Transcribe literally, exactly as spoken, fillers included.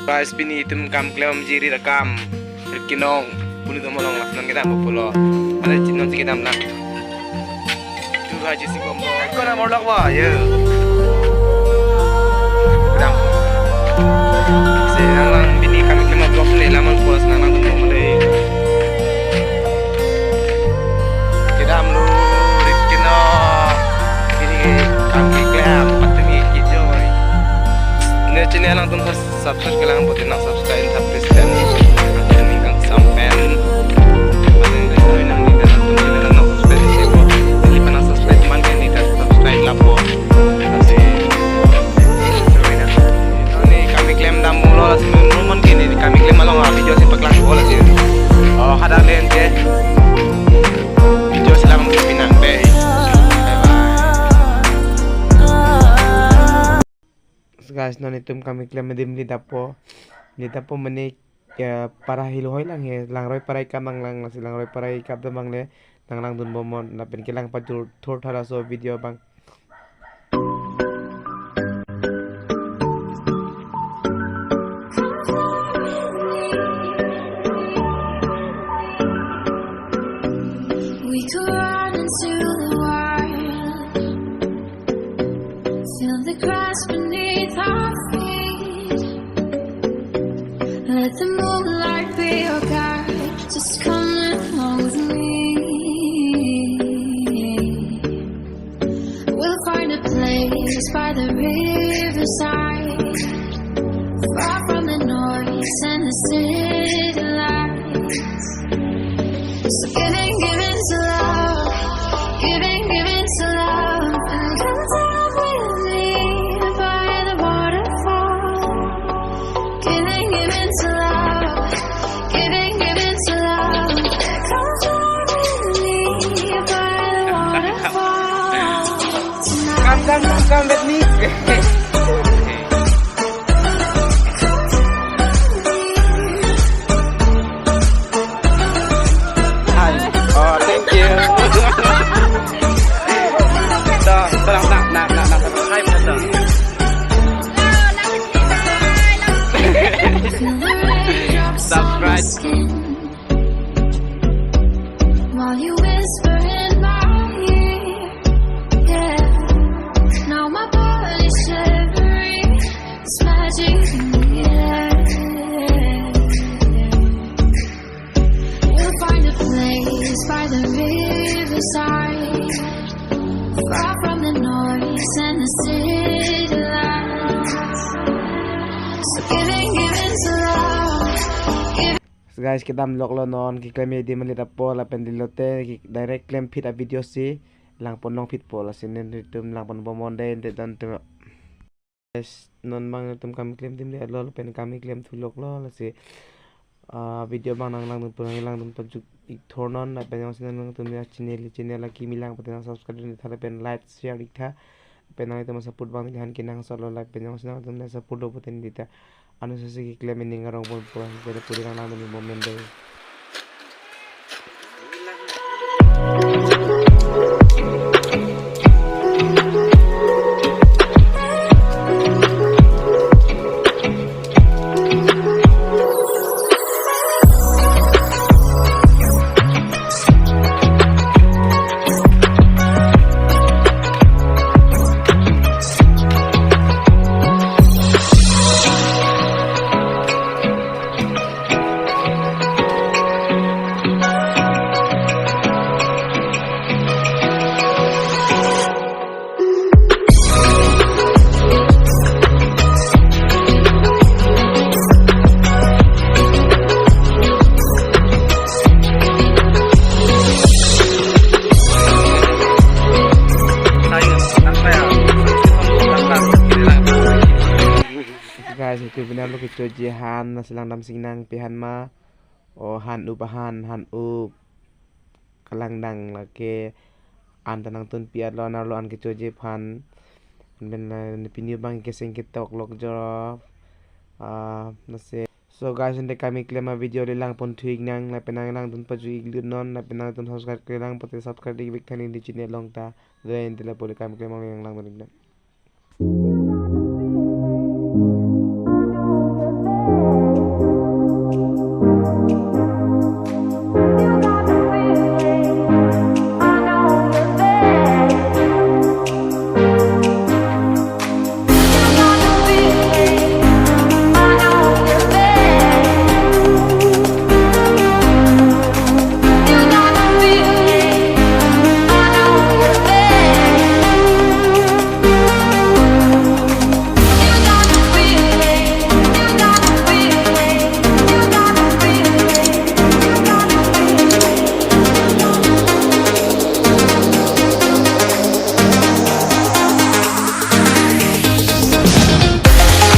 Guys, pini itum kam klemji rit akam. Rit kenong. Puni tum along lason kedam pulo. Ada chinong si kedam lang. Tu haji si kombo. Kau nomor lak wa, ya. Kedam. Si nang lang pini kam klem vlog le lamang pulo, nang lang tum kombo dei. Kedam lo, rit kenong. Pini kam klem, patumi kejoi. Ne channel lang tum subscribe kelang pute nang subscribe tha please kan. Akan ning kang sampen. Akan ning kang nang ning kang nang subscribe sebo. Ini pernah subscribe man kan ning kang subscribe lapo. Asik. Ini kami klem dam mulo lasi mun mun kini kami klem along video si paklang bola si. Oh, hadak len ke. Video selam pinang dei. Bye bye. Guys, non itum kami klem adim lidapo. Lidapo mene ya para hilo hoi lang he, langroi para ikam nang lang, lasi langroi para ikam dam bang le, nang langdun bomnon, lapen kelang pajur thur thara so video bang. We could run into the wild. Feel the grass beneath our feet. Let the moonlight be your guide. Just come along with me. We'll find a place by the riverside, far from the noise and the city lights. So giving, giving to love, giving, giving to love, and come down with me by the waterfall. Giving, giving to love, giving, giving to love, come down with me by the waterfall tonight. Come down, come with me. Hi. Oh, thank you. So, tolong nak, nak, nak, nak subscribe na to. Subscribe. While you whisper in my ear, yeah. Now my body's shivering. It's magic in the air. We'll find a place by the riverside, far from the noise and the city lights. So giving, giving to love, giving. Guys, kedam loklo non, keklem adim lidapo lapen dilote direct klem phit a video si langpon long phit po, lasi nen itum langpon bomnon dei, ente don tum. Guys, non bang itum kami klem adim le lo lapen kami klem thu loklo, lasi, ah, video bang nang langdun pu nang langdun pajut ik thor non, lapen jongsi nangtum ya channel, channel akimi lang pute nang subscribe dun tha lapen like share ik tha. Lapen nangtum support bang than kenangsot lo, lapen jongsi nangtum support lo pute neli ta anusasi keklem ining arong pon pon pute puri nang langdun bomnon dei. Guys, itum pini arlo kechoji han, nasi langdam singnang pe han ma. O han up ahan, han up. Kalangdang lake an ta nangtun pi arlo, an arlo an kechoji aphan. An pen la pini bang keseng ketok lok jo. Ah, nasi. So guys, ente kami klem a video le langpon thu ik nang, lapen nang langdun pajut ik lut non, lapen nangtum subscribe ke lang pute subscribe ik bik tha neli channel along ta. Dei ente lapu le kami klem along langdun ik nang.